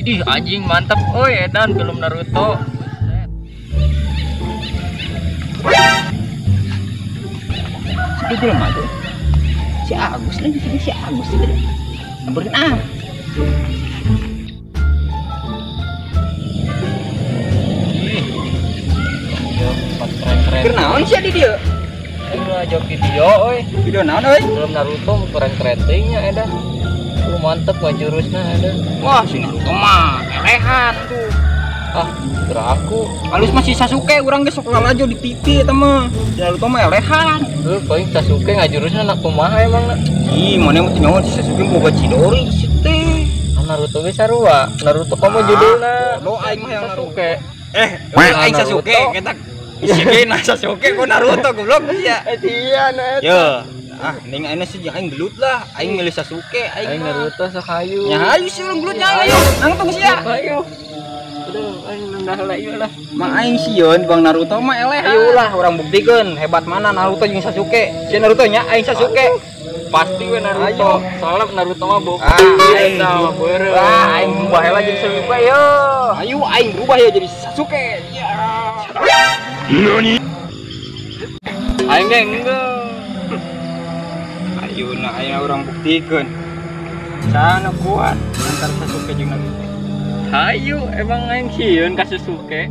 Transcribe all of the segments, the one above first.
Idih anjing mantap euy edan film Naruto. Sepi jelema tuh. Si Agus lagi sini si Agus itu. Samperin ah. Ih. Keren-keren. Kenaon sih di dieu? Aing aja video euy. Video naon euy? Film Naruto keren-keren teuing nya edan. Tuh mantep ngajurusna edan. Wah, si Naruto mah elehan tuh. Ah, gerak aku. Halus mah si Sasuke urang ge sok lalajo di TV eta mah. Si Naruto mah elehan. Heuh, paling Sasuke ngajurusna nak kumaha emang na? Ih, mana mah teu nyaho si Sasuke boga Chidori si teh. Ah, Naruto ge sarua. Naruto komo judulna. Lo aing mah yang Naruto. Sasuke. Aing Sasuke eta. Si ge na Sasuke ku Naruto goblok sia. Eh, sia na eta. Yo. Ah, ning ayeuna sih jeung aing gelut lah. Aing milih Sasuke, aing Naruto sok hayu. Nya hayu sih urang gelut nya ayo. Nangtung sia. Ayo. Aduh, aing nendang lah ieu lah. Mah aing sieun Bang Naruto mah eleh. Ayo lah urang buktikeun hebat mana Naruto jeung Sasuke. Si Naruto nya aing Sasuke. Pasti we Naruto. Soalnya Naruto mah bokeh. Aing mah beureum. Wah, aing berubah heula jadi Sasuke yo. Ayo aing berubah ya jadi Sasuke. Ya. Nani? Aing ge enggeus. Ayo nah aing urang buktikeun. Sana kuat antara Sasuke jeung Naruto. Hayu, emang aing sieun ka Sasuke.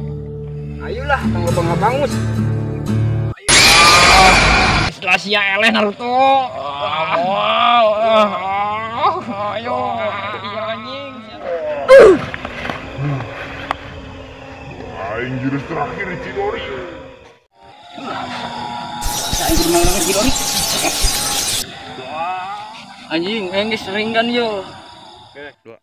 Ayolah, tanggo bangus. Ayo. Sia eleh Naruto. Ayo, iya anjing. Aing jurus terakhir Chidori. Aing kudu menang Chidori. Anjing, aing geus sering kan yo. Oke, dua.